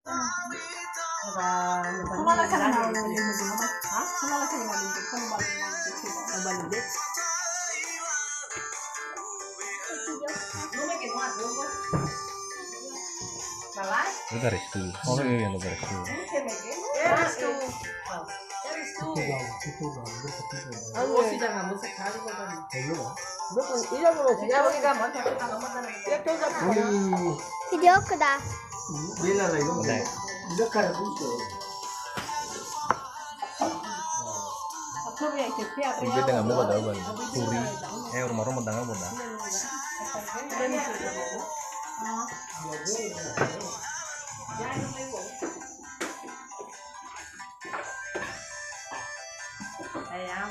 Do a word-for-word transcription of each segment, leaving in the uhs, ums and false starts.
Lo dareh tu. Oh, iya, lo dareh tu. Video ke dah? Bela lah, ini. Udah. Ibe dengan muka dah, Bang. Suri. Eh, rumah-rumah dengan muka dah. Ayam.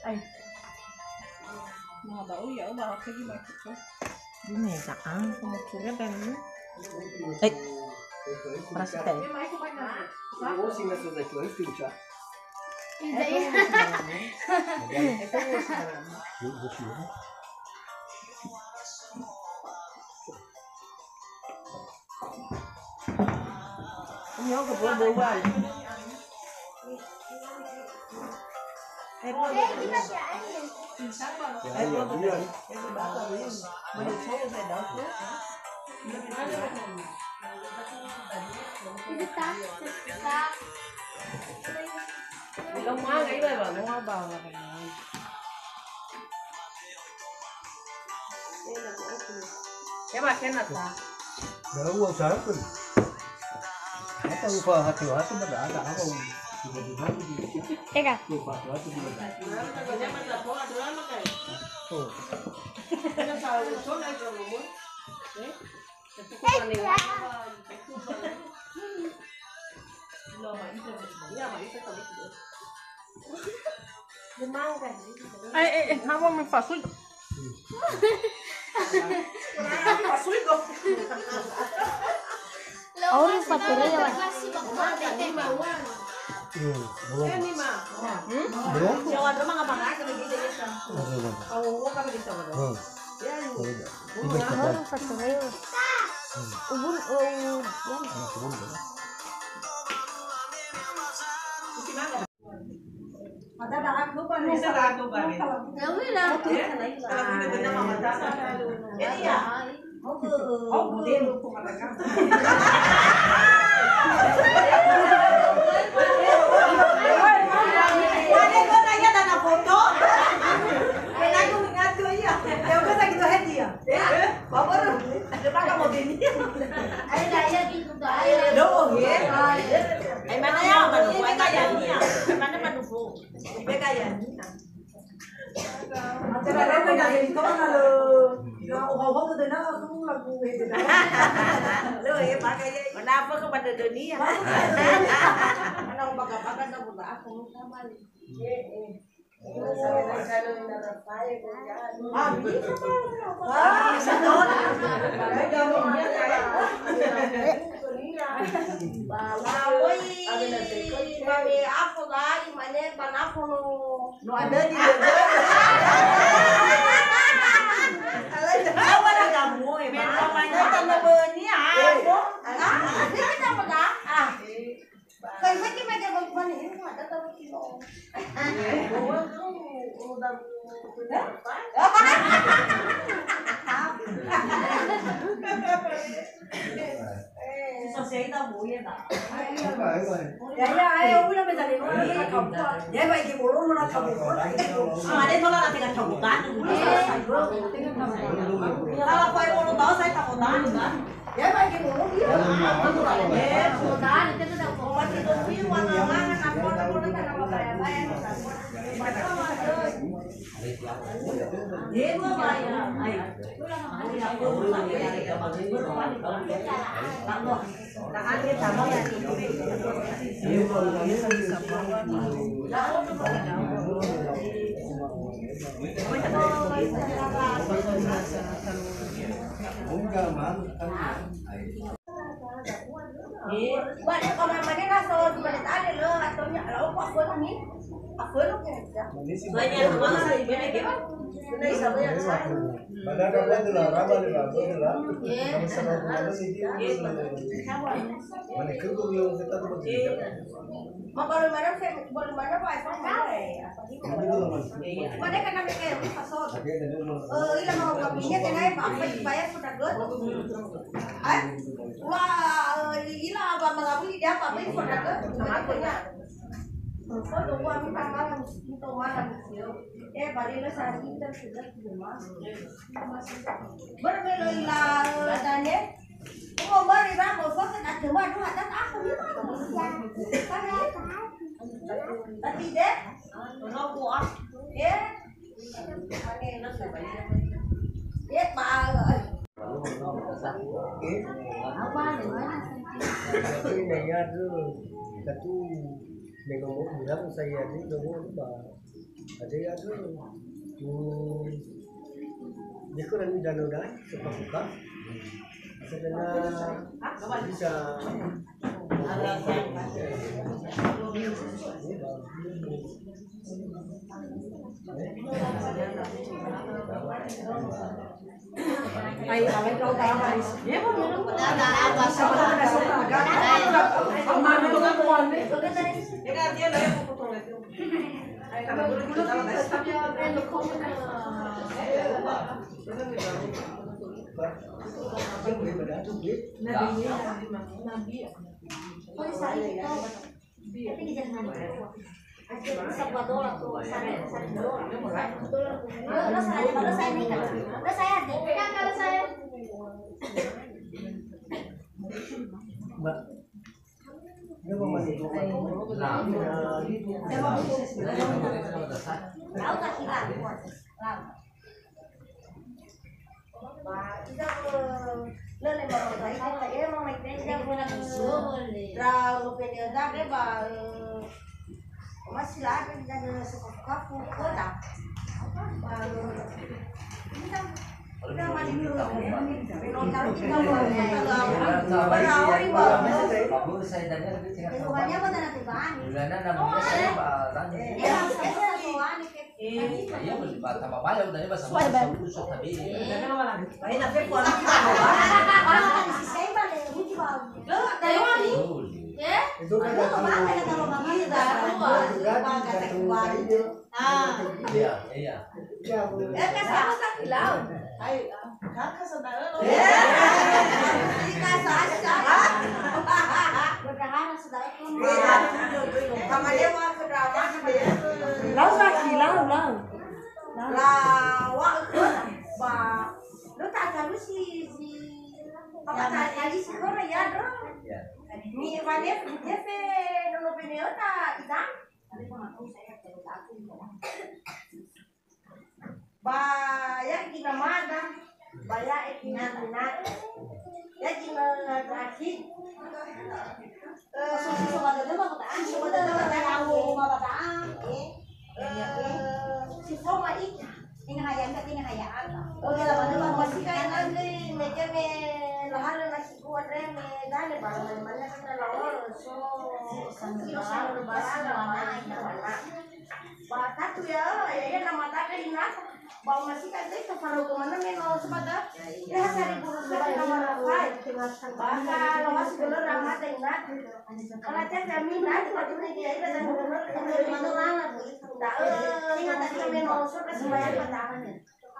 Ai. Nah, bau ya, udah oke gimana tuh? Ini ya, ah, sama juga dan ini. Eh, merasa teh. Dalam uang saham kan? Apa lupa hati-hati, ada, ada apa? Ega. Lupa hati-hati. Oh. Eh, eh, eh, kamu main pasui. Auri fatureo. Hmm, belum. Belum. Belum. Hmm. Auri fatureo. Ubun, oh, ubun. Loh, ya. Ai mana ya, mana ya, mana ya. Ibe kayania. Acara lain nggak jadi kau kalau nggak oha-oha tuh dena aku lagu itu. Lo, eh, pakai ya. Mana apa kepada dunia? Mana ombak apa kan kamu tak aku sama nih. Eh, eh. Ah, bisa, Pak. Ah, bisa, Pak. Ba, oi, ba me afo ga, imane ba nafo no. No ada di. Awara kamu, eh, ba. Tanda beni, ah. Ah, ini kita apa, Kak? Ah. Kai maki maki ba mani, ini ada tahu kilo. Enggak, Mang. Kan, ayo. Eh, ba, kalau mana so, mana tadi lo, atau nya, lo, apa, apa ni? Apa lo, kira-kira? Soalnya, mana, gimana, gimana? Sudah, sama yang saya. Padahal kan, betul lah, ramah lah, betul lah. Iya. Sama-sama, mana sih, dia? Iya. Mana, kerudung yang kita tuh begini. Iya. Ma balu mana fe, balu mana, Pak? Apa mana? Apa gitu? Mana kan kami kayak apa so? Eh, ila mau kami nya kena apa, apa bayar sudah good. Ah? Wah, ila apa mengawi dia apa, apa sudah good? Sama aku ya. So, tunggu kami tanggal, itu malam. Eh, balik lah, saya minta sudah di rumah. Bermelo ila, katanya. Umur bari ba, mau foto tak cuma dua, tak apa ni. Tapi deh, ya. Ya, Pak. Apa, di mana? Tapi nanya tu, satu, dengan orang saya ni, dulu, Pak. Ada ya tu. Hmm. Dia kurang danau dah, suka-suka. Sebenarnya bisa. Ai, ai, kau tahu, Maris. Dia pun minum. Sama-sama dah suka, kan? Sama-sama dah suka. Mbak. Ah. Iya, iya. Ya, Bu. Eh, kasih aku sakit lau. Hai, ah, kakak saudara lo. Eh, ini kasih aku. Berharap saudara tuh. Iya. Sama dia mau ke drama, sama dia. Lau sakit, lau, lau. Lau. Lau, wah, ba. Lo tak tahu si, si. Apa tak kali si Korea, bro? Iya. Ni, mana, dia pe, nono peneo tak, Isan? Ba ya'e ginamada, ba ya'e gina-, gina-, ya'e gina-, laki. Eh, so, so, so, mada dema kota, so, mada dema kota, eh, eh, si Foma ita. Ina haya ita, ina haya ata. Oke, lah, mada, mada, masih kayak lagi, mereka me, lahan lagi kuat, re, me, dale, ba, mana, mana, kita lawan, so, so, so, so, so, so, Ba tatu ya, ya, ya, nama tata ina. Ba masih kan teh, kepala gua mana memang semata. Ya, sari burung kan nama Rafael. Ba kalau masih belum ramah teh ina. Kalau teh kami nanti waktu ini dia, dia dan gubernur, gubernur mana lagi? Tahu, ingat tadi memang sudah sembahyang petang.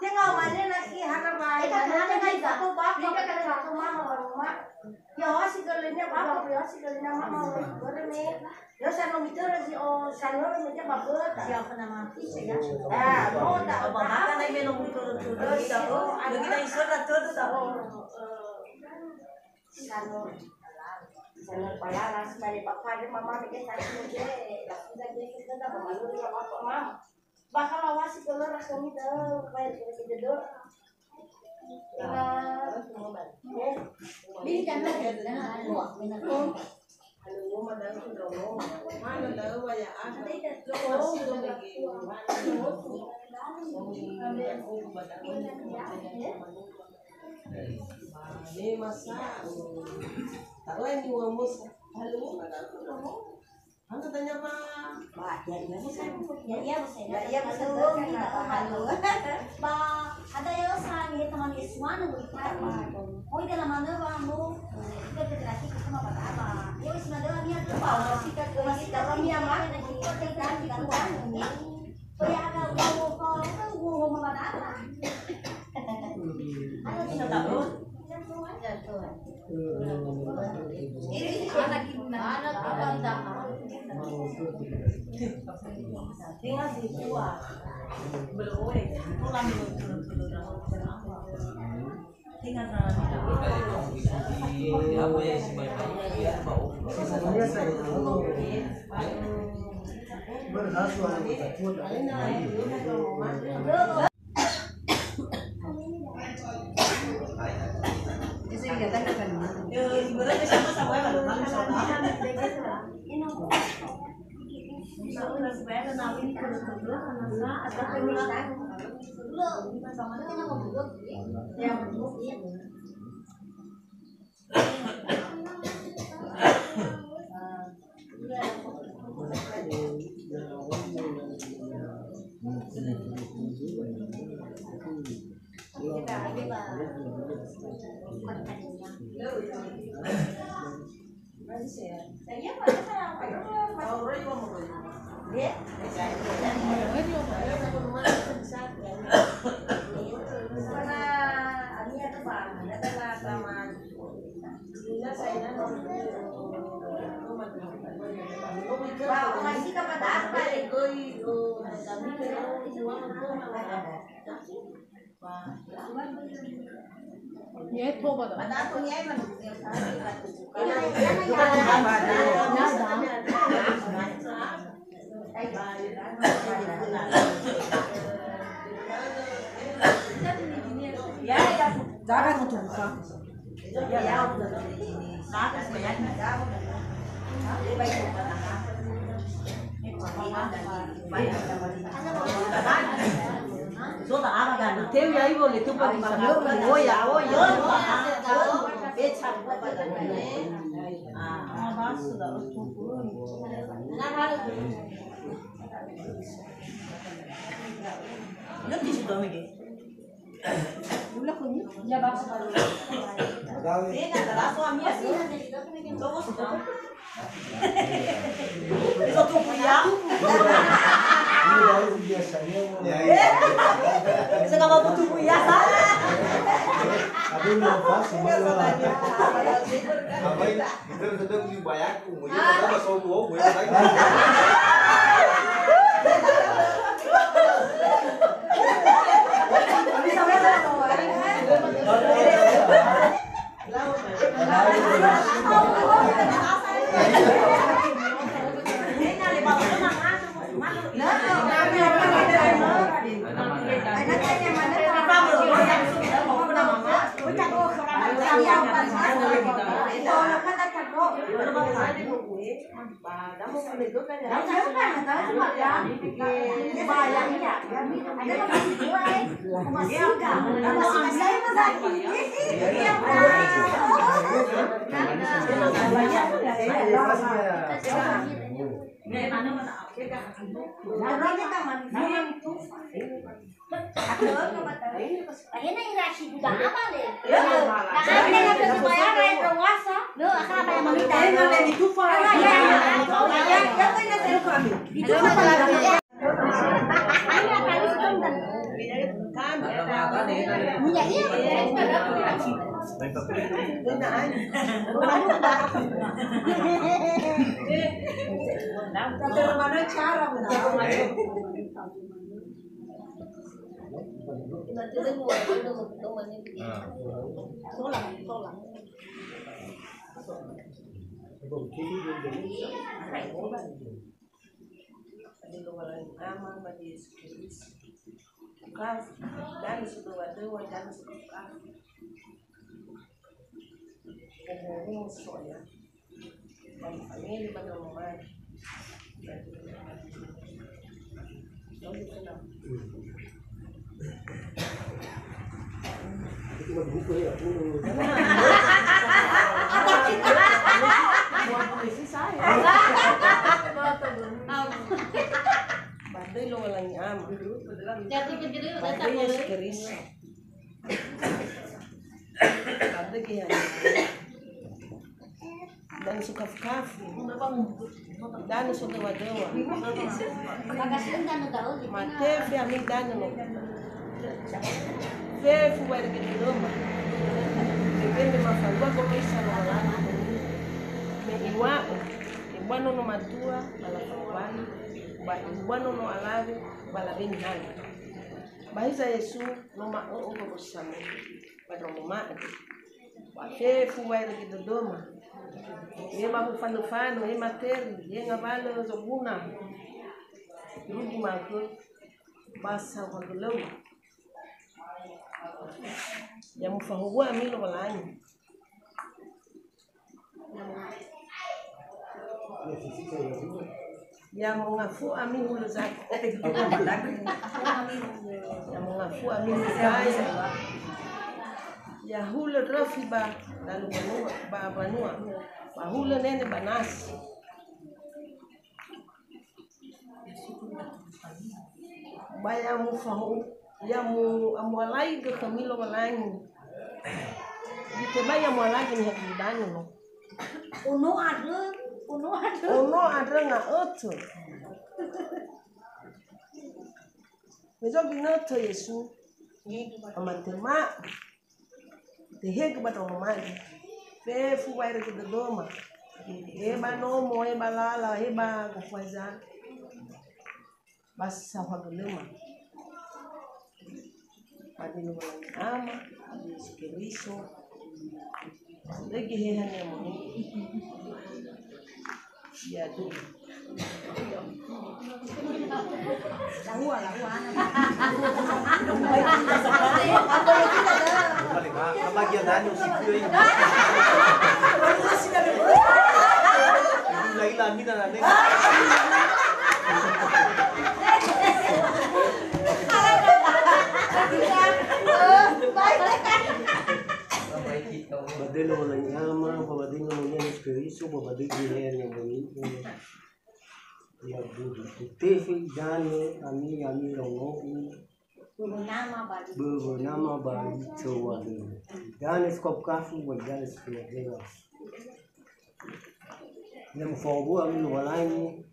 Dia nggak mana lagi, hana baik. Mana lagi satu bab, kita kan satu mama, rumah. Ya, si gelinya bab, ya, si gelinya mama, boleh nih. Yo, sano mitörö si, o, sano mitörö ba böta. Siapa nama? Isa, ya. Ah, no, da, ba, ba, ba, na melo mitörö, mitörö, da, o, lagi na iso na tödö, da, o, eh, sano, sano palalas, bale ba pade mama, ke sano, ke, da, da, ke, ke, da, ba, malu, da, ba, ba, mama. Bakal lawasi keluar rasanya, da, ba, ke, ke, da. Ba, ne masa, uh, ta'oe ni wa musa. Halo, mana aku dong? Anu tanya, Pak. Ba, ya, iya, musa. Ya, iya, musa. Ya, iya, musa. Halo, halo. Ba, ada ya, sa, ni teman Iswan, bu, Pak. Oh, dalam mana, Pak? Anu, kita federasi kita sama, Pak. Ba, ya, wis, ada, ni ada, Pak. Masih, masih, kalau ni, Pak. Kita, kita, kita, kita, Teu ya iwo le tupa di sana. Oh ya, oh ya. Bisa tubuh ya? Bisa nggak mau tubuh ya, sa? Aduh, lupa semua. Apa ini? Itu tetap dibayar. Akhirnya ira si duda apa le? Ya, ada yang berbayar lain penguasa. Lo, asal apa yang meminta? Ayo, ayo, ayo. Ayo, ayo, ayo. Itu apa lagi? Iya, iya. Mana cara? Ba döi Lowalangi Ama. Ba döi Yesu Keriso. Ba döi geheha. Danö sokafu-kafu. Danö sodöwa-döwa. Matefe ami danö no. Fefu wa'erege dödöma. Bebe me mafalua goroisa Lowalangi. Me iŵa'ö, ebua nono matua, ba lafahuwali, ba ebua nono alawe, ba labe nihali. Ba hiza Yesu, no ma'ö'ö goroisa mo. Ba ndraono ma'e. Ba fefu wa'erege dödöma. He ba mufanö-fanö, he materi, he ngawalö zoguna. Rugi ma'ökhö, ba saohagölöma. Ya mufahuwu ami Lowalangi. Ya mongafu ami hulö zatu. Ya mongafu ami hulö zatu. Ya hulö ndröfi ba dalu banua, ba banua. Ba hulö nene ba nasi. Ba ya mufahu-, ya mu-, amualaigö khömi Lowalangi. Itebai ya mualaigö niha gulidanö no. Ono andrö, ono andrö. Ono andrö nga'ötö. Me zogö ginötö Yesu. Amatema. Tehegö ba ndraono ma'e. Fefu wa'erege dödöma. He ba nomo, he ba lala, he ba gofu heza. Ba saohagölöma. Ba döi Lowalangi Ama, Yesu Keriso. Lagi hehan ya mau. Ya, tuh. Lahua, lahua, ana. Apa lagi ada anu si kue ini? Laila mina na ne. Ba döi Lowalangi Ama, ba döi Lowalangi Yesu Keriso, ba döi geheha Ni'amoni'ö. Ya budu. Utefe idanö ami, ami raungo'u. Böwö nama ba Böwö nama ba Itowalu. Idanö sokafu-kafu, ba idanö sokafu-kafu. Ya mufahuwu ami Lowalangi.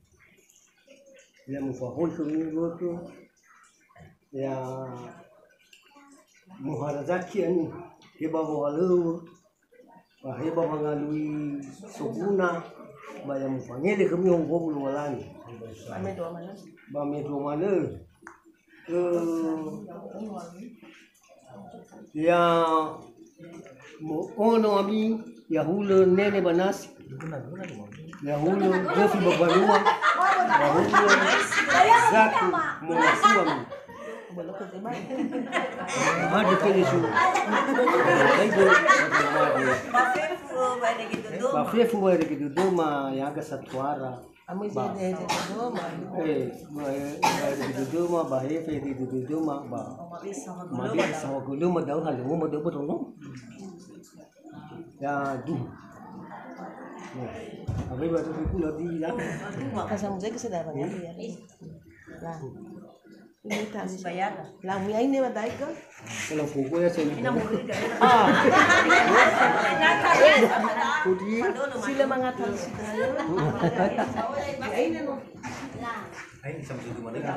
Ya mufahoikhö mi wökhö. Ya muharazaki ami. He ba wohalöŵö. Ba he ba wangalui soguna, ba ya mufangele khömi howuhowu Lowalangi. Ba me dua manö. Ba me dua manö. Eh, ya mo'ono ami, ya hulö nene ba nasi. Ya hulö ndröfi ba banua. Ya hulö zatu mongafu ami. Hadia ke Yesu. Ba fefu wa'erege dödöma, ya ga satuara. Ba, eh, ba, eh, wa'erege dödöma, ba hefe wa'erege dödöma, ba made saohagölöma da'ö halöŵöma da'ö ba dödöma. Ya, duhu. Ya. Apa ibu ada buku lagi ya? Kasih saya ke saudara ya. Lah. Ini tali. Bayar. Lah, mi aine wa dai ke? Kalau buku ya saya. Ina murid. Ah. Kudi. Sila mangatal sila. Aine no. Lah. Ai, bisa masuk rumah dengan.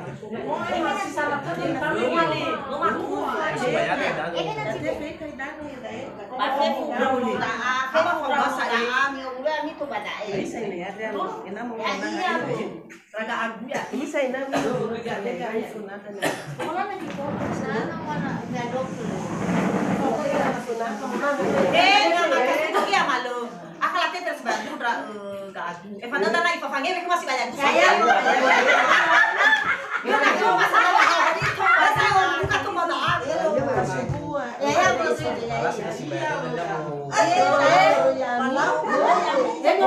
Eh, nggak, nggak, itu dia malu. Akhlaknya terus bagus, Ra, eh, gak aku. Eh, padahal tanah ipa fangge, aku masih banyak. Saya. Bukan cuma masalah hari itu, masalah bukan cuma maaf. Ya, ya, betul. Ya, ya. Masih banyak yang mau. Ayo, ayo, ya, mau. Ya, mau.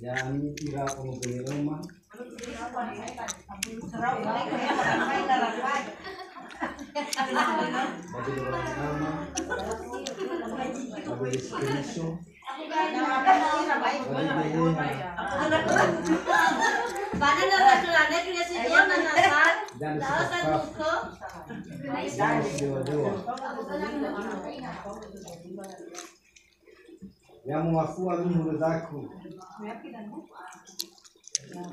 Ya'ami ira pangobongi Roma. Bagi doa nama. Bagi Yesus Kristus. Dan Yesus Kristus. Ya mu'afua ami hulö daku.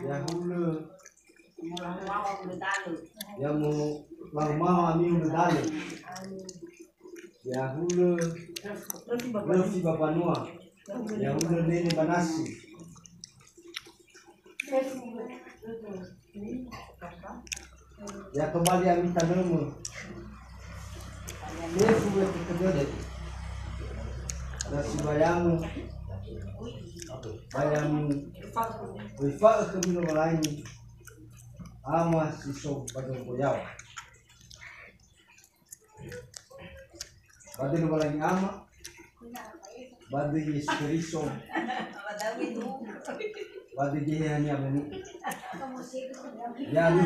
Ya hulö. Ya mu'ahumawa ami hulö dalö. Ya hulö röfi ba mbanua. Ya hulö nene ba nasi. Ya tobali ami tanömö. Fefu wetö tödödö. Na sibayamu, bayamu, ifa'ö khömi Lowalangi, Ama si so ba zorugo yaŵa. Ba döi Lowalangi Ama, ba döi Yesu Keriso, ba döi Geheha Ni'amoni'ö. Ya, lu.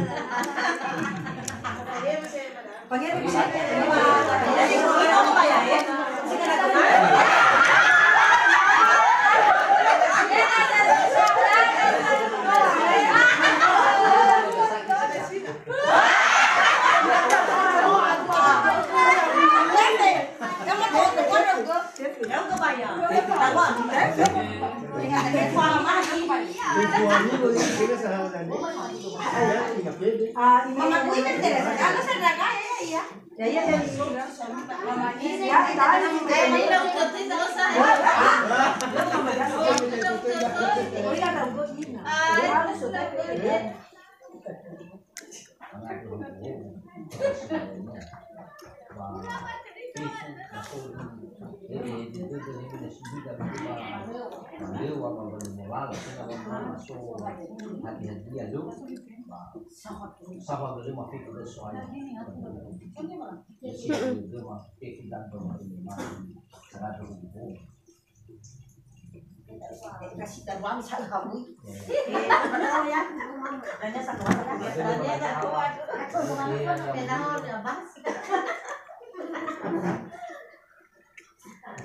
Kasi taruami sa kamu.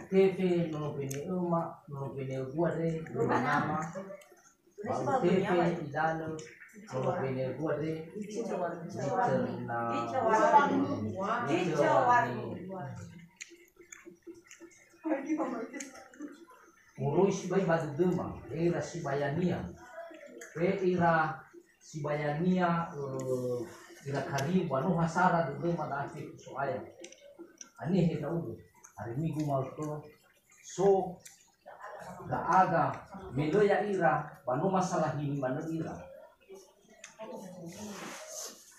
Tefe nono pene öma, nono pene öbua re, nono nama. Tefe idalö, nono pene öbua re, iterna. Sibai ba dödöma, he ira sibayania. He ira sibayania, eh, ira kariu ba no ha sara dödöma da'a fefu So'aya. Anehe ndra'ugö, hari Migu ma'ökhö, so ndra'aga, me lö ya'ira, ba no masalahi manö ira.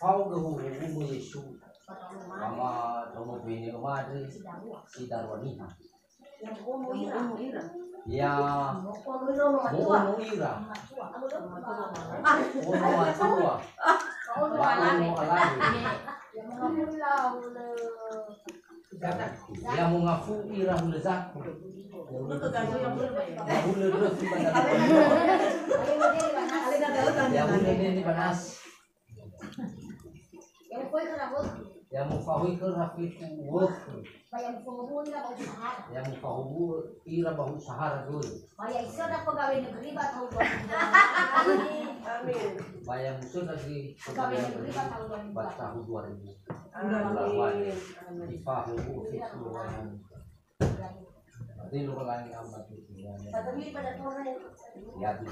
Fao gö huhuhumu Yesu, ba ma-, ba mowene öma andre si darua niha. Ya, mo'ono ira. Ono matua. Ba ono alawe. Ya mongafu ira hulö zaku. Ya hulö röfi ba da'a. Ya hulö nene ba nasi. Ya mufahoikö rafitu wökhö. Ba ya mufahowu ira ba hu'u sahara. Ya mufahowu ira ba hu'u sahara göi. Ba ya isöndra pegawai negeri ba tahun dua ribu dua puluh dua. Amin. Ba ya musöndra göi pegawai negeri ba tahun dua ribu dua puluh dua. Amin. Amin. Ifahowu fefu Lowalangi. Ate Lowalangi Ama Tuhan. Ya, di.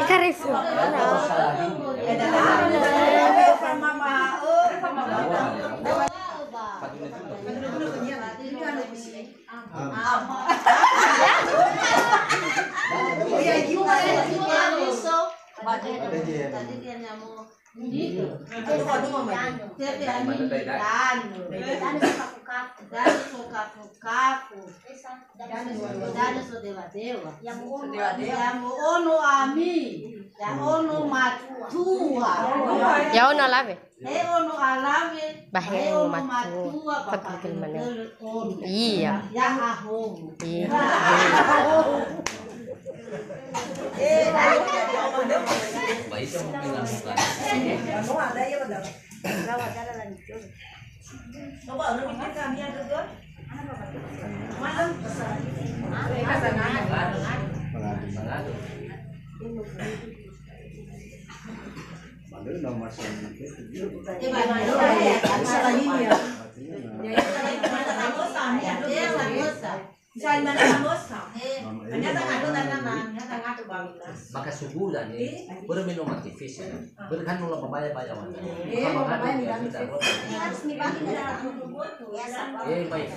Eka refu. Danö sokafu-kafu. Danö sodewa-dewa. Ya mo'ono ami. Ya ono matua. Ya ono alawe. He ono alawe. Ba he ono matua. Ba fagögöl manö. Iya. Ya ahowu. Iya. Maka subuda ne, börö me no mati fis. Börö kan no la babaya-baya. Eh, babaya-baya. Harus ni bagi. Eh, baik.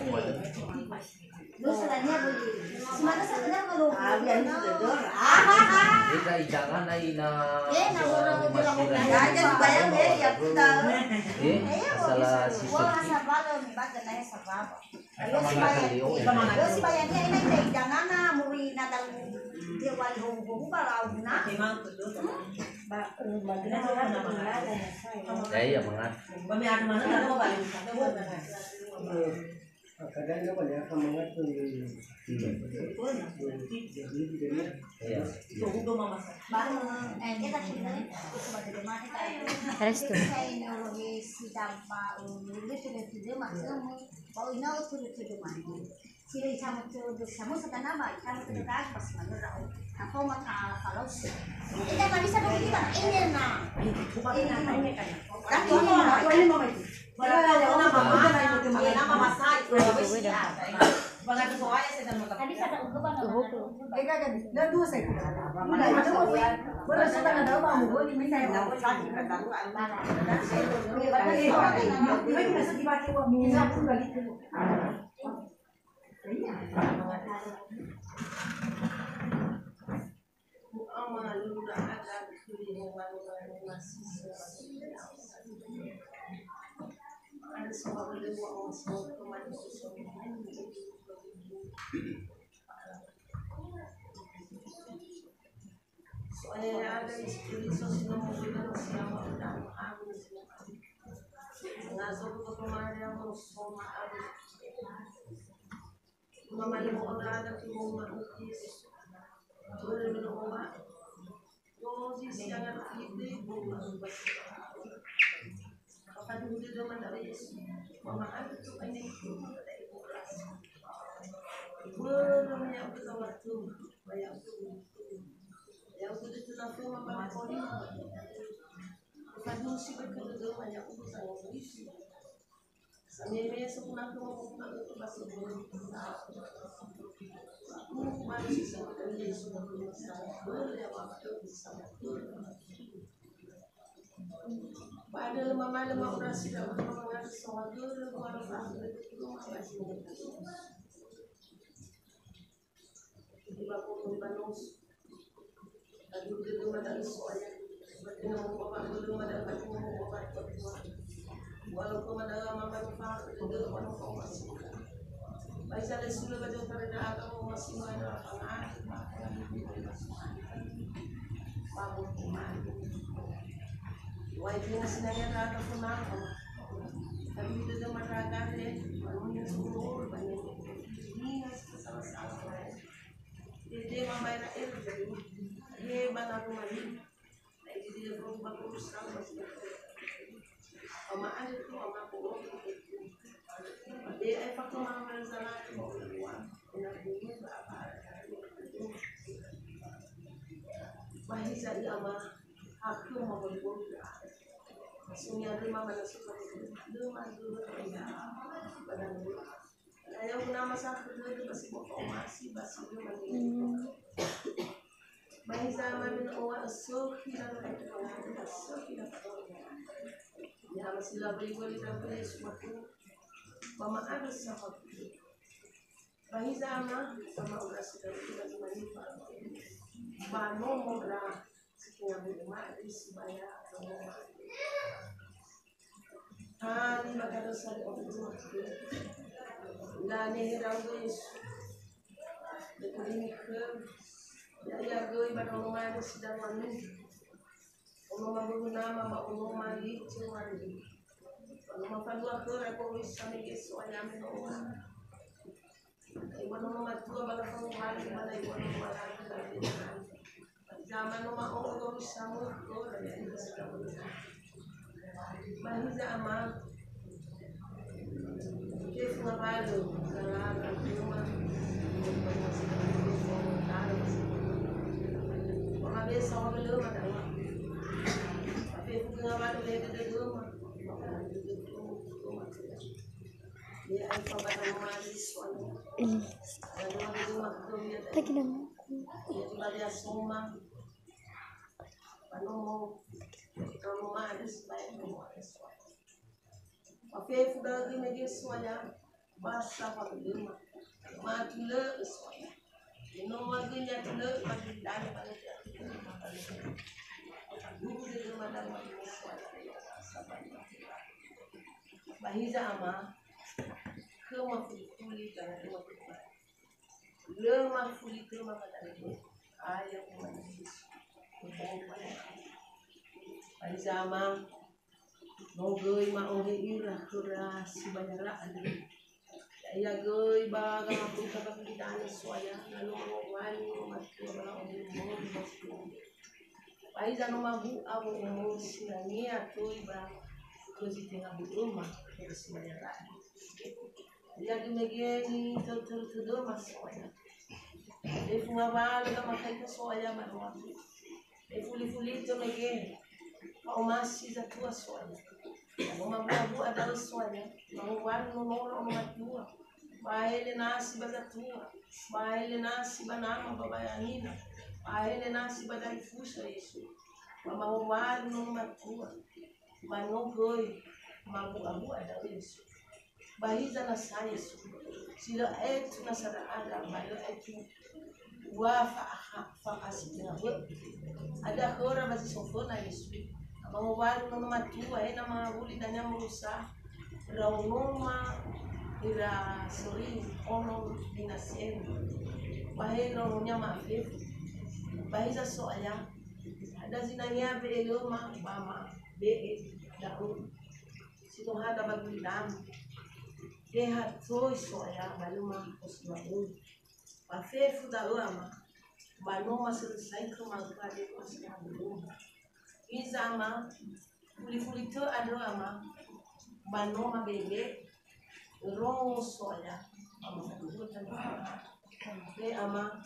Ita ijangan na ina. Eh, na orang. Ya, jangan bayang, eh, ya, kita. Eh, masalah sisi. Wah, sabar, baca nanya sabar. Ayo sibayania, ayo sibayania ina ita idangana muri na dau dia wali howu-howu ba lau guna. Ba, eh, ba guna. Ya, iya, mangat. Ba me ada mana na mau balik. Kadang dia banyak mangat tuh. Iya. Restu. So'aya ya'aga Yesu Keriso si no moroi ba nasi ama uda. Amin. Ngaso ku Toto Maria, mo soma amin. Mama le mo oda ada ki mo ma Yesu. Bole mo ma. Rozi siangan ide mo ma. Apa dulu dia mana Yesu. Mama ada tu ini. Bole mo yang betul waktu. Yang kudu tunafema ba koni. Fadusi ba kedodoma yang kudu sangoisi. Sameme sekunafema kudu ba sebelum. Aku masih sama dengan Yesus. Boleh apa-apa bisa. Ba ada lemah-lemah orang sidang mengadu sama dulu, luar biasa. Dede mamaera ero jadi, he ba na rumah ni. Na ini dia berubah urusan masih. Ama ada tu ama aku. Dia ai fakta mama zala tu mau keluar. Ina dulu ba apa. Bahi jadi ama aku mau keluar. Sunya rumah mana suka. Rumah dulu ya. Badan dulu. Ayah guna masa kerja tu pasti bawa kau masih, pasti dia mandi. Hmm. Bahi zaman oa esok, hilang lagi pengaruh esok, hilang pengaruh. Ya, masih lah beli-beli dan beli semua tu. Mama ada sama. Bahi zaman, sama orang sedang hilang mandi. Bano modra. Ani bakada sari otu. Lane heranggo Yesu. Bekulini ke. Ya'ia göi ba nono mane si daruanu. Ono maböbö nama ba ono malicu mali. Ono mafalua khöra ko Yesu ame Yesu ayame no. Iwa nono matua bala fangumali bala iwa nono malaki. Zaman no ma'o'o guru samuto. Bahiza ama. Kefu ngabalo. Galala duma. Pengabesa wa belum ada wa. Tapi ngabalo lagi ada duma. Lagi nama aku. Mafefu da'ö mege soya, basa fa'öma. Matulö soya. No mage nyatulö, mage dane, mage. Guru dede madama soya. Bahiza ama, khö mafuli-fuli, jangan khö mafuli-fuli. Lö mafuli tö mama da'ö. Ayo, Tuhan Yesus. Bahiza ama, no göi ma'ohe ira khöra si ba ya'ira andrö. Ya'ia göi ba gamabuta ba gulidanö soya, na no mangowali no matua ba la'ohe mori ba si. Bahiza no mabu'a wo'omo sinangea töi ba khö zi tenga hu'öma, khöra si ba ya'ira andrö. Ya'ia göi mege nitörö-törö tödöma soya. Fefu ngawalö gamakhaigu soya ba noagu. Fefuli-fuli tö mege. Fa'omasi zatua soya. Ba no mabu'a-bu'a da'ö soya. Mangowali nonora ono matua. Ba ele nasi ba zatua. Ba ele nasi ba nama ba bayangina. Ba ele nasi ba daifusa Yesu. Ba mangowali nono matua. Ba no göi mabu'a-bu'a da'ö Yesu. Ba hiza nasa Yesu, si lö aetu nasa ndra'aga, ba lö aetu ua fa'a-, fa'asi tenga bö'ö. Hadia khöra ba zi so föna Yesu. Ba mangowali nono matua, he na mangawuli dania morosa. Raunoma ira sori ono dinasem. Ba he raunoma ma'afefu. Ba hiza So'aya, ada zinangea be'e lö ma ba ma be'e da'ö. Si no hada ba gulidanö. He ha toi So'aya ba lö ma osi ba böi. Ba fefu da'ö Ama, ba no ma sörösaigö ma'ökhö andre osi ba böi. Hiza Ama, fuli-fuli tö andrö Ama, ba no ma be'e, rongo So'aya, Ama, he Ama,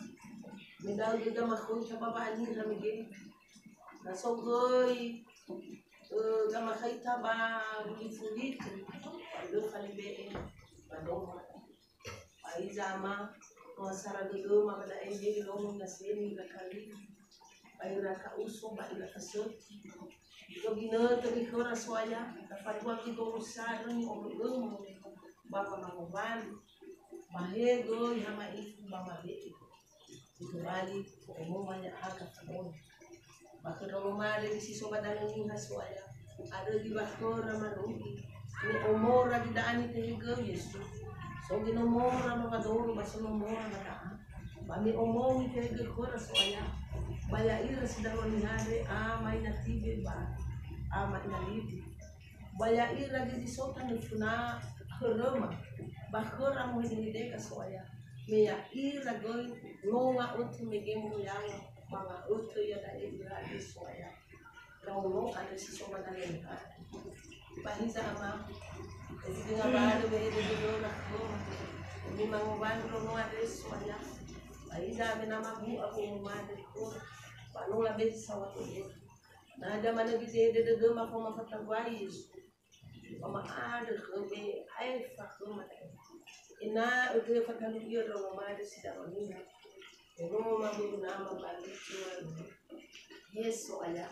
me da'ö göi gamakhoita ba wa'aniha mege, na so göi, ö, gamakhoita ba fuli-fuli tö, lö fali be'e, ba no ma. Ba hiza Ama, no asara dödöma ba da'e he rongo naseni ira kali. Ba ira ka'uso, ba ira kasöti. Ira ginötö khöra So'aya, tafalua göi dosa ni'omö'ömö, ba wamangowali. Ba he göi ha ma'ifu ba mabe'e. Tobali, omoma ya'aga fanono. Ba khö ndraono mare zi si so ba danö niha So'aya. Arögi ba khöra marugi. Me omora zi da'a nitehegö Yesu. So göi nomora ba wadoro ba so nomora ba da'a. Ba me omo nitehegö khöra So'aya. Ba ya'ira si darua niha andre, ama ina tibe ba ama ina libi. Ba ya'ira göi zi so tanö föna höröma, ba khöra mohedehedega So'aya. Me ya'ira göi no nga'ötö mege mboyanga, ba nga'ötö iada'e ira andre So'aya. Raono andre si so ba danö niha. Ba hiza Ama, zi tenga barö be'e dödöma khöma. Me mangowali raono andre So'aya. Ba hiza me na mabu'a womoma andre khöra. Ba no labezi saohagölö. Na hadia manö zi tehede dödöma faoma fatambuai Yesu. Ba ma'andrö khöu me aefa khöma da'e. Ena'ö göi fatalu ia ndraono mare si darua niha. Ndraono maböbö nama ba lucu. He So'aya.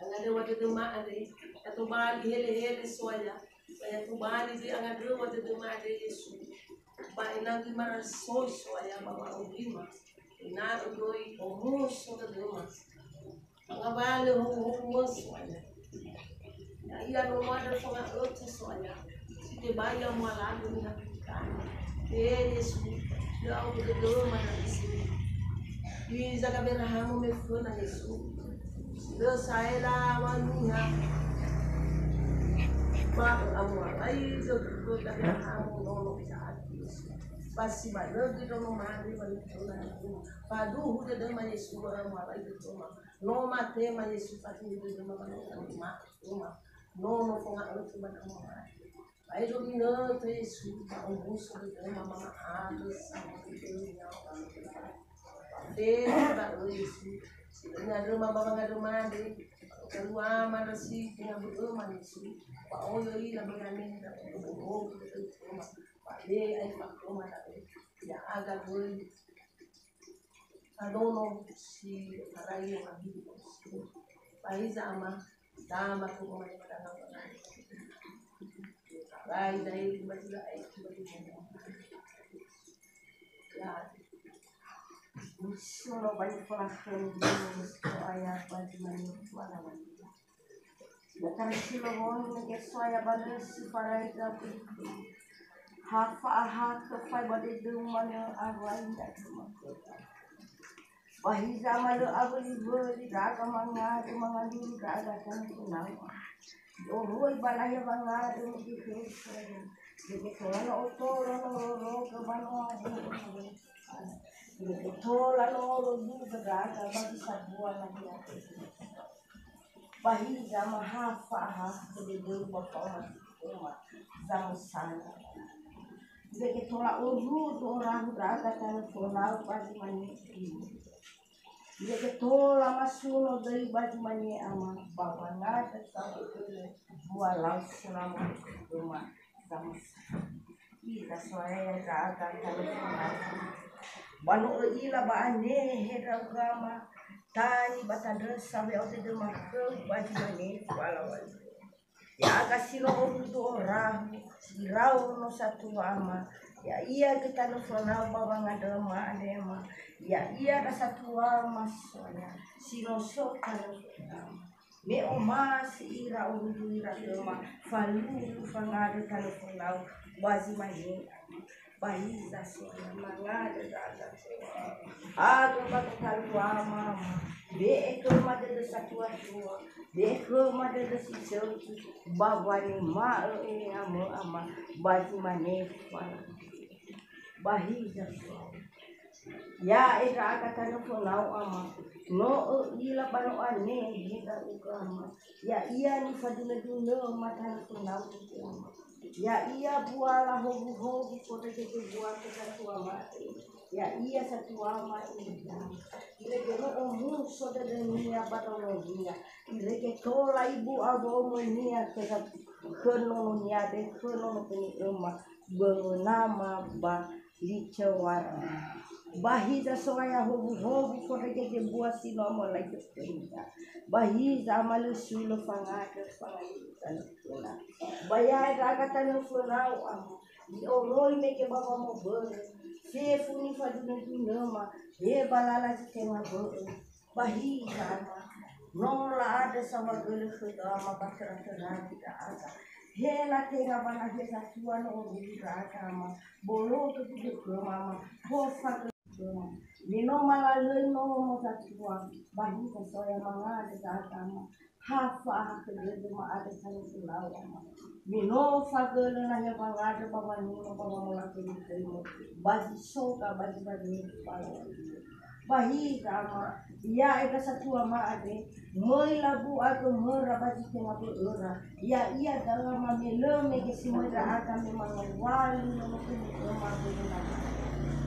Angandröwa dödöma andre. Ya tobali hele-hele So'aya. Ba ya tobali göi angandröwa dödöma andre Yesu. Ba ena'ö göi marasoi So'aya ba wa'aurima. Ena'ö göi omuso dödöma. Ba ngawalö howuhowu So'aya. Ya'ia no ma andrö fanga'ötö So'aya. Si tebai ya mualagö niha Kristen. He Yesu, ya'o dödöma na Yesu. Hiza Gaberahamo me föna Yesu. Lö sa'ae laŵa niha. Ba ö'amualai dödö Gaberahamo nono Isa'aki Yesu. Ba si manö göi ndraono mare ba niha Yesu. Faduhu dödöma Yesu, ba ö'amualai dödöma. No matema Yesu, faduhu dödöma ba no matema. Nono fanga'ötö ba ndraono mare. Ba edo ginötö Yesu, ba omuso dödöma manga'andrö saohagölö nyawa. Ba fefu da'ö Yesu, si lö ngandröma ba wangandröma andre, ba ö'aluama ndra si tenga bö'öma Yesu, ba oyo ila ba ya'ami ndra oyo bö'öma, ba me aefa khöma da'ö, ya'aga göi. Adono si tarai yo abi. Ba hiza Ama, dama tu Ama ya dana. Tarai dai di batu la ai di batu. Ya. Solo bai falakhon di So'aya ba di mani wala wala. Ya'ia si lowoni mege So'aya ba lö si farai gabu. Ha fa'ahakhö fai ba dödöu manö awai ndra'aga makhöda. Ba hiza ma lö awöliwöli ndra'aga mangandrö mangandrö ndra'aga tanö fönau. I'oroi ba nahia wangandrö mege So'aya. Mege tola no otola no rorogö ba no ade. Mege tola no rorogö ndra'aga ba zi sambua nahia. Ba hiza ma ha fa'ahakhö dödöu ba faoma si khöma zamösana. Mege tola orudu orahu ndra'aga tanö fönau ba zi mane Ama. Mege tola masuno döi ba zi mane Ama, ba wangandrö saohagölö dua lau selama Ama. Zamösana. Ira So'aya ndra'aga tanö fönau. Ba no ö'ila ba anehe ndra'ugö Ama, tali ba tandrösa we'ao dödöma khöu ba zi mane fala wali. Ya'aga si no orudu orahu, iraono satua Ama, ya'ia göi tanö fönau ba wangandröma andre Ama, ya'ia ndra satua Ama So'aya, si no so tanö fönau. Me omasi ira, ohudu ira khöma, falulu fangandrö tanö fönau, ba zi mane, ba hiza soya mangandrö ndra'aga. Aga ba gotaluama, be'e khöma dödö satua-tua, be'e khöma dödö si sökhi, ba wanema'ö enamö ama, ba zi mane fala. Ba hiza soya. Ya'e ndra'aga tanö fönau ama, no ö'ila ba no anehe ndra'ugö ama, ya'ia nifadunö-dunöma tanö fönau ama. Ya'ia buala howuhowu fondrege zebua khö satua ma'e, ya'ia satuama ira. Irege no omuso dödönia ba nononia, irege tola ibu'a wo'omöinia khö sa-, khö nononia be khö nono feni'öma, bö'ö nama ba Li Cewara. Ba hiza soya howuhowu fondrege zebua si no amolaigö khönia. Ba hiza ama lö sui lö fangandrö fangandrö tanö föna. Ba ya'e ndra'aga tanö fönau ama, i'oroi mege ba wamobölö, fefu nifadunö-dunöma, he ba lala zi tenga bö'ö. Ba hiza ama, no la'andrö saohagölö khöda ama ba töra-töra ndra'aga. He na tenga ba nahia zatua no orugi ndra'aga ama, bologö dödöma ama, hofagö dödöma. Me no malalöi nomo zatua, ba hiza soya mangandrö ndra'aga ama, ha fa'ahakhö dödö ma'andrö tanö fönau ama. Me no fagölö nahia wangandrö ba wanino ba wamolakhö nitemo, ba zi soga ba zi wanino ba lawalio. Ba hiza ama, ya'e ndra satua ma'e, möi labu'a gömöra ba zi tenga bö'öra. Ya'ia da'ö ama me lö mege si möi ndra'aga me mangawali nono feni'öma böi nama.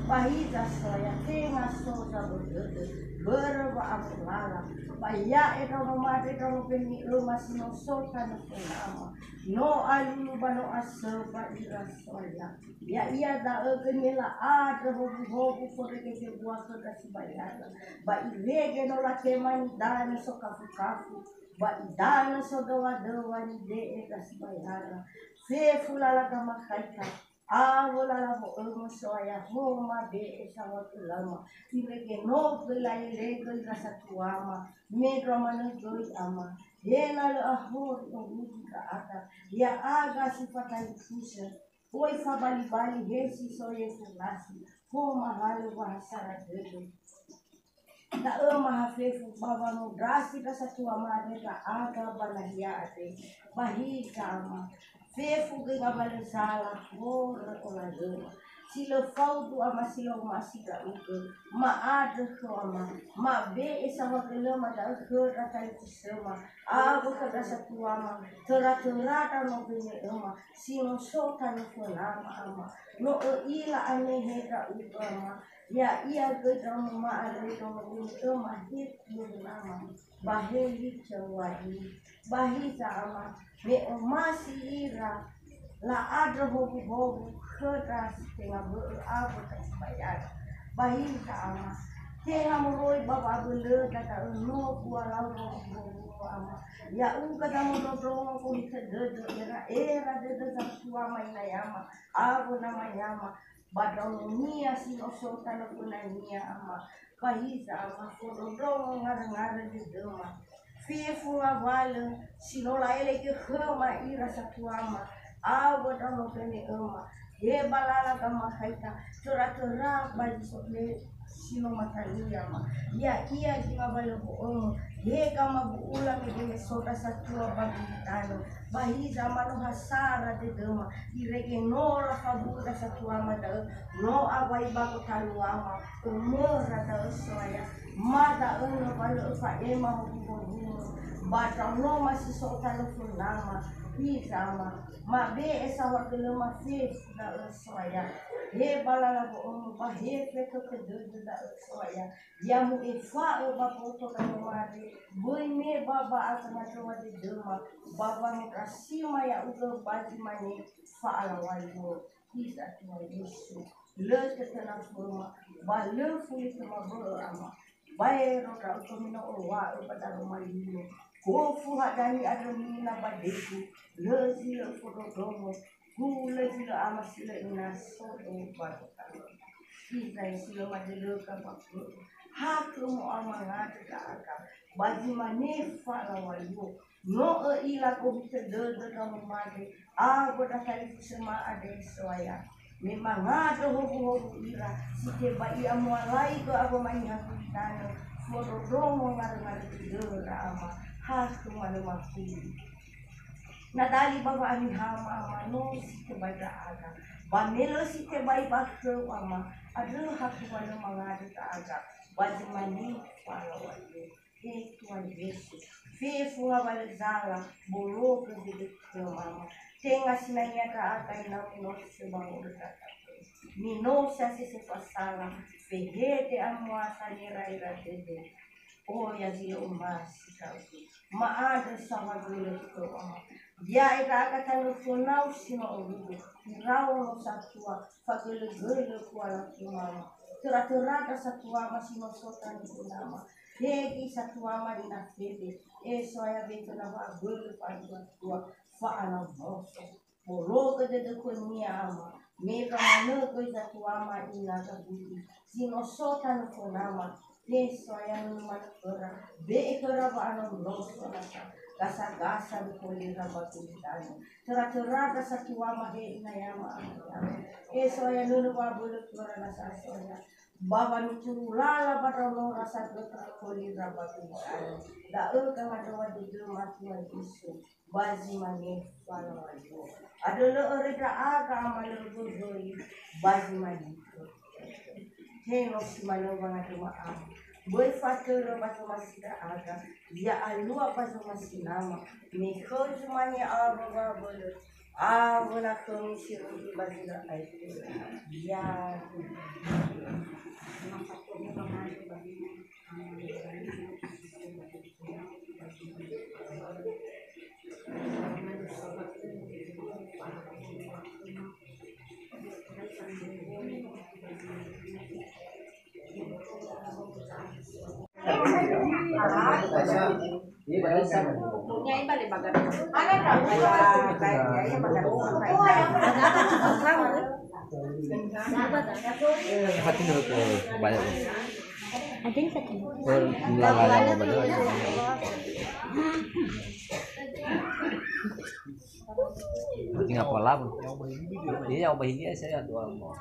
Ba hiza soya tenga so zawödödö, börö wa'amolala. Ba ya'e ndraono made ndraono feni'öma si no so tanö fönama, no alulu ba no asömba ira soya. Ya'ia da'ö göi me la'andrö howuhowu fondrege zebua khö ndra si bayara. Ba irege no latema nidanö sokafu-kafu, ba idanö sodöwa-döwa nibe'e ndra si bayara. Fefu lala gamakhaita, awö lala wo'ömö soya homa be'e saohagölöma. Irege no göi la'elegö ira satuama, me ndrua manö göi ama. He na lö ahori orugi ndra'aga, ya'aga si fatalifusö, Oi fabali-bali he si so Yesu nasi, ho mahalö wa ha sara dödö. Da'ö ma ha fefu ba wangondrasi ndra satua ma'e ndra'aga ba nahia andre. Ba hiza ama, fefu göi ngawalö zala horö olalöma. Si lö faudu ama si lö omasi ndra'ugö, ma'andrö khöma, mabe'e saohagölöma da'ö khö ndra talifusöma, awö khö ndra satuama, töra-töra ndraono bene'öma, si no so tanö fönama ama. No ö'ila anehe ndra'ugö ama, ya'ia göi ndraono ma'andrö ndraono bene'öma he fönama, ba he li cawadi. Ba hiza ama, me omasi ira, la'andrö howuhowu khö ndra si tenga bö'ö awö ndra si bayara. Ba hiza ama, tenga moroi ba wa'abölöda da'ö no bualau howuhowu ama. Ya'ugö zamondrondrongo gohitö dödö, era-era dödö zatuama inayama, awö namayama, ba ndraononia si no so tanö fönania ama. Ba hiza ama, fondrondrongo ngarö-ngarö dödöma. Fefu ngawalö si no la'elegö khöma ira satuama, awö ndraono bene'öma. He ba lala gamakhaita, töra-töra ba zi so-, le si no matania ama. Ya'ia zi ngawalö bo'ömö, he gamabu'ula mege me so ndra satua ba gulidanö. Ba hiza ama no ha sara dödöma, irege no lafabu'u ndra satuama da'ö, no awai ba gotaluama, ömöra da'ö soya, ma da'ö no wa lö öfa'ema howuhowu, ba ndraonoma si so tanö fönama, hiza ama, mabe'e saohagölöma fefu da'ö soya, he ba lala bo'ömö ba he fetökhö dödö da'ö soya, ya mu'efa'ö ba boto ndraono made, böi me ba wa'azöma dödöma, ba wangondrasima ya'ugö ba zi mane fa'alawalio. Hiza Tuhan Yesu, lö tötöna föma, ba lö fuli töma bö'ö ama. Baero ndra'ugö me no oloa'ö ba daroma lino. Gofu hadia ni'andrömi na ba degu, lö zi lö öfondrondrongo, hulö zi lö ama si lö ina sodo ba gotalu. Hiza ya si lö madölöga ba bö'ö. Hakhömo ama ngandrö ndra'aga, ba zi mane fa'alaŵa luo. No ö'ila gohitö dödö ndra mamade, awö ndra talifusöma andre So'aya. Me mangandrö howuhowu ira, si tebai i'amualaigö awö maniha gulidanö, fondrondrongo ngarö-ngarö dödöra ama, hakhö manö mafuli. Na dali ba wa'anihama ama no si tebai ndra'aga, ba me lö si tebai ba khöu ama, andrö hakhö manö mangandrö ndra'aga, ba zi mane fa'alaŵa luo. He Tuhan Yesus, fefu ngawalö zala, bologö dödöu khöu ama. Tenga sinangea ndra'aga ena'ö no si bangorö data. Me no sasese fasala, fehede amuasa nera-era dödö. Oya zi lö omasi ndra'ugö. Ma'andrö saohagölö khöu ama. Ya'e ndra'aga tanö fönau si no orugu. Iraono satua, fagölögölö kuala khöu ama. Töra-töra ndra satuama si no so tanö fönama. Hegi satuama ina fede. E So'aya wetö na wa'abölö fa'atua-tua. Fa'anamoso. Bologö dödö khönia ama, me wamanö göi zatuama ina gabuti, si no so tanö fönama, he So'aya nunu manö khöra, be'e khöra wa'anonoso nasa, gasa-gasa lö kholera ba gulidanö. Töra-töra ndra satuama he ina yama ama yama. He So'aya nunu wa'abölö khöra nasa So'aya. Ba wanuturu lala ba ndraonora sagötö kholera ba gulidanö. Da'ö gangandröwa dödöma Tuhan Yesu. Ba zi mane fa'alaŵa luo. Andrö lö öre ndra'aga ama lö göi, ba zi mane. He no si manö wangandröma ama. Böi fatörö ba zomasi ndra'aga, ya'alua ba zomasi nama. Me khöu zumange awö wa'abölö, awö na khömi si rugi ba zi lö aetu. Ya. Hati nurut, eh, banyak. Ada yang satu. Oh, lala, lala, lala. Tinggal pola pun. Iya, ubah ini saya dua mau.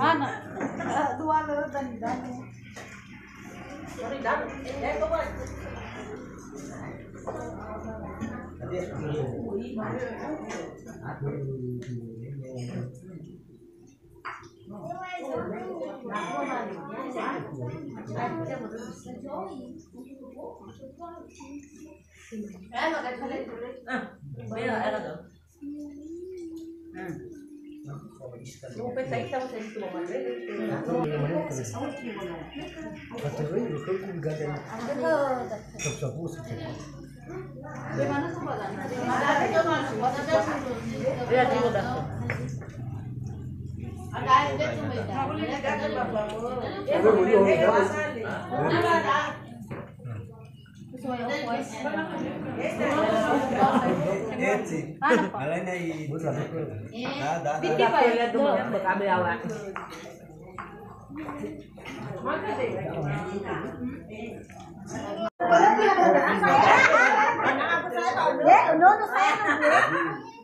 Mana? Eh, dua lö dan dan.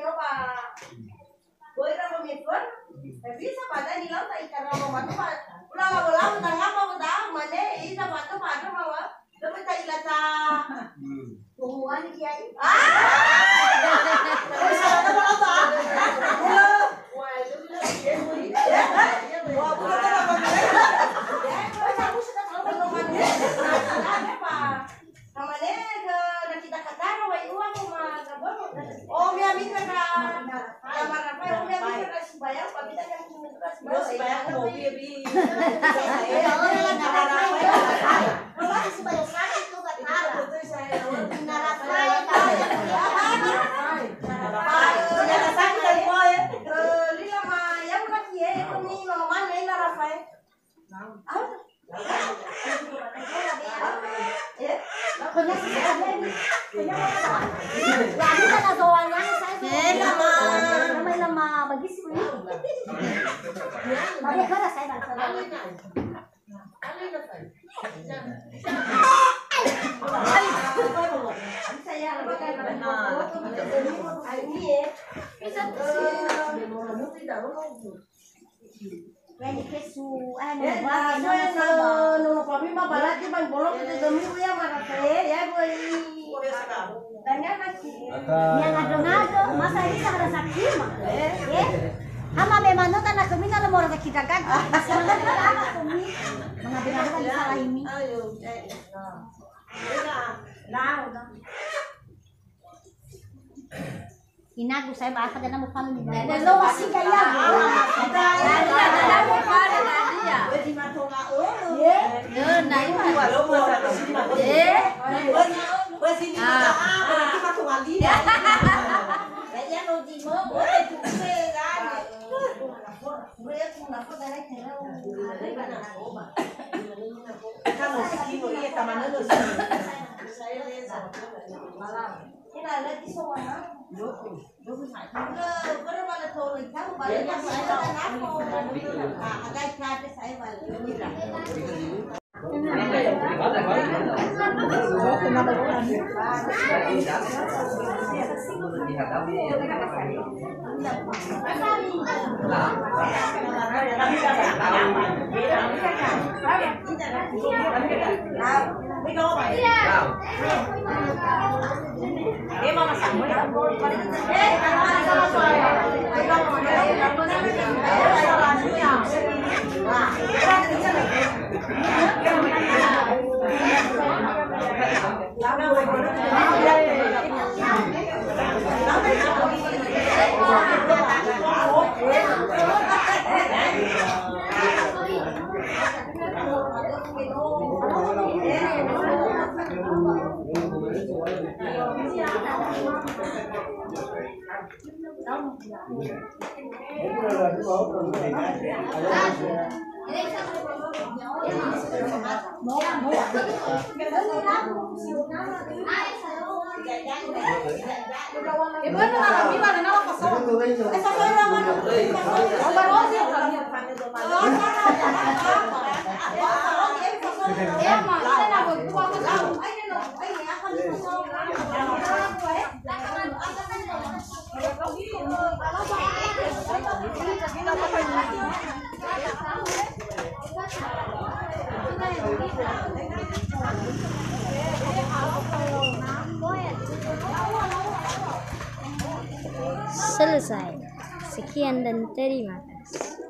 no ba. Boi ra ba metuan. Tapi sa pada ni lau ta ikara ba matu ba. Ula lawa-lawa tangga ba ba da mane, ita ba tu ba tu ba. Tapi tak ila ta. Hmm. Tuhan kiai. Ah! Wah, itu lah dia, boi. Wah, bukan apa-apa. Ya, wah, aku sudah tahu belum ada. Ada, Pak. Namanya ke, na kita katara, wai, ua, aku mah, gabung. Oh, mia mitra ka. Kamar apa ya? Oh, mia mitra ka Sibayang, Pak, kita yang mitra ka Sibayang. Sibayang, oh, iya, bi. Iya, iya, iya. Kalau Sibayang sana itu, Pak. Lama, lama, lama, bagisi. Lama, lama, saya bangsa. Miangado-ngado, masa ini tak ada sakit mah. Eh? Hama memang tak nak kemina le mora sakit gagah. Masih ada anak kami. Mengado-ngado kan salah ini. Ayo, eh. Nah, nah. Inagu saya bahasa dana mau panu di bawah. Lo masih kayak. Ye? Ye, nah, ini. Ye? Ah. Selesai. Sekian dan terima kasih.